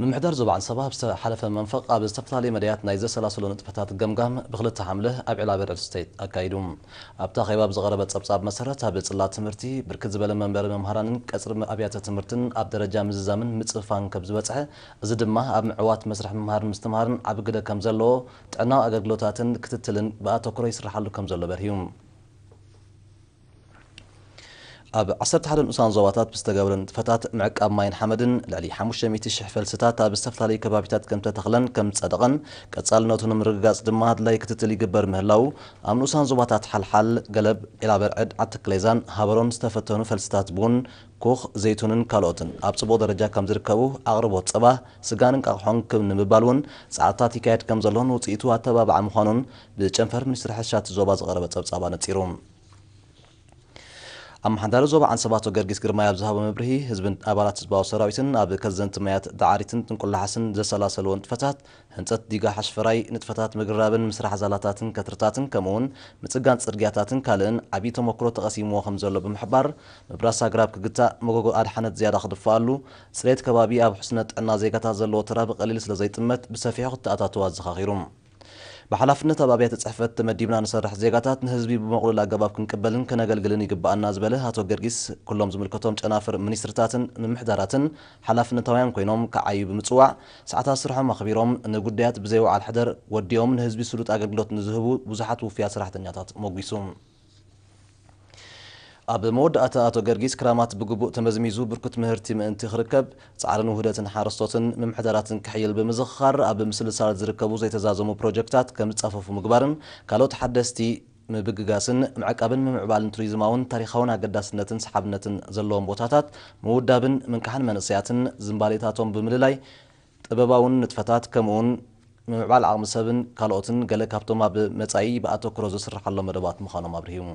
ምምሕዳር ዞባ ዓንሰባ ኣብ ዝተሓለፈ መንፈቕ ኣብ ዝተፈላለዩ መዳያት ናይ ዘሰላሰሎ ንጥፈታት ገምጋም ብክልተ ሓምለ ኣብ ዒላ በርዕድ ስቴት ኣካይዱ። ኣብታ ኣኼባ ብዝቐረበ ጸብጻብ መሰረት፣ ኣብ ጽላት ትምህርቲ ብርክት ዝበለ መንበሪ መምሃራንን ቀጽሪ ኣብያተ ትምህርትን ኣብ ደረጃ ምዝዛምን ምጽፋን ከም ዝበጽሐ፣ እዚ ድማ ኣብ ምዕዋት መስርሕ ምምሃርን ምስትምሃርን ዓቢ ግደ ከም ዘለዎ፣ ጥዕናዊ ኣገልግሎታትን ክትትልን ብኣተኩሮ ይስርሓሉ ከም ዘሎ በርሂዩ። ኣብ ዓሰርተ ሓደ ንኡሳን ዞባታት ብዝተገብረ ንጥፈታት ምዕቃብ ማይን ሓመድን ልዕሊ ሓሙሽተ ሚእቲ ሽሕ ፈልስታት ኣብ ዝተፈላለዩ ከባቢታት ከም ተተኽለን ከም ዝጸደቐን፣ ቀጻልነቱ ንምርግጋጽ ድማ ኣድላዪ ክትትል ይግበር ምህላዉ፣ ኣብ ንኡሳን ዞባታት ሓልሓል፣ ገለብ፣ ዒላበርዕድ፣ ዓዲ ክሌዛን ሃበሮን ዝተፈተኑ ፈልስታት ቡን፣ ኩኽ፣ ዘይቱንን ካልኦትን ኣብ ጽቡቕ ደረጃ ከም ዝርከቡ፣ ኣቕርቦት ጸባ፣ ስጋን እንቃቕሖን ክብ ንምባል እውን ጻዕርታት ይካየድ ከም ዘሎን ውጽኢቱ ኣተባባዒ ምዃኑን ብጨንፈር ሚኒስትሪ ሕርሻ እቲ ዞባ ዝቐረበ ጸብጻብ ኣነጺሩ። ኣመሓዳሪ ዞባ ዓንሰባ ኣቶ ገርጊስ ግርማይ ኣብ ዝሃቦ መብርሂ፣ ህዝብን ኣባላት ህዝባዊ ሰራዊትን ኣብ ከዘንቲ ማያት ዳዕሪትን ጥንቁላሓስን ዘሰላሰልዎ ንጥፈታት ህንጸት ዲጋ ሓሽፈራይ፣ ንጥፈታት ምግርራብን ምስራሕ ዛላታትን ከትርታትን፣ ከምኡውን ምጽጋን ጽርግያታትን ካልእን ዓብዪ ተመክሮ ተቐሲምዎ ከም ዘሎ ብምሕባር፣ ምብራስ ኣግራብ ክግታእ፣ መጎጎ ኣድሓነት ዝያዳ ክድፍኣሉ፣ ጽሬት ከባቢ ኣብ ሕስነት ጥዕና ዜጋታት ዘለዎ ተራ ብቐሊል ስለ ዘይጥመት ብሰፊሑ ክተኣታተው ኣዘኻኺሩ። ብሓላፍነት ኣብ ኣብያተ ጽሕፈት ተመዲብና ንሰርሕ ዜጋታት ንህዝቢ ብመቕሉል ኣገባብ ክንቅበልን ከነገልግልን ይግብኣና ዝበለ ኣቶ ገርጊስ፣ ኩሎም ዝምልከቶም ጨናፍር ሚኒስትርታትን ምምሕዳራትን ሓላፍነታውያን ኮይኖም ክዓዩ ብምጽዋዕ፣ ሰዓታት ስርሖም ኣኽቢሮም ንጉዳያት ብዘይ ውዓል ሕደር ወዲኦም ንህዝቢ ስሉጥ ኣገልግሎት ንዝህቡ ብዙሓት ውፉያት ሰራሕተኛታት ሞጒሱ። ኣብ መወዳእታ ኣቶ ገርጊስ፣ ክራማት ብግቡእ ተመዝሚዙ ብርኩት ምህርቲ ምእንቲ ክርከብ ጻዕርን ውህደትን ሓረስቶትን ምምሕዳራትን ክሕይል ብምዝኽኻር፣ ኣብ ምስልሳል ዝርከቡ ዘይተዛዘሙ ፕሮጀክታት ከም ዝጻፈፉ ምግባርን ካልኦት ሓደስቲ ምብግጋስን ምዕቃብን ምምዕባልን ቱሪዝማውን ታሪኻውን ኣገዳስነትን ሰሓብነትን ዘለዎም ቦታታት ምውዳብን ምንቃሕን መንእሰያትን ዝንባሌታቶም ብምልላይ ጥበባውን ንጥፈታት ከምኡውን ምምዕባል ዓቕሚ ሰብን ካልኦትን ገለ ካብቶም ኣብ መጻኢ ብኣተኩሮ ዝስርሓሎም መደባት ምዃኖም ኣብርሂቡ።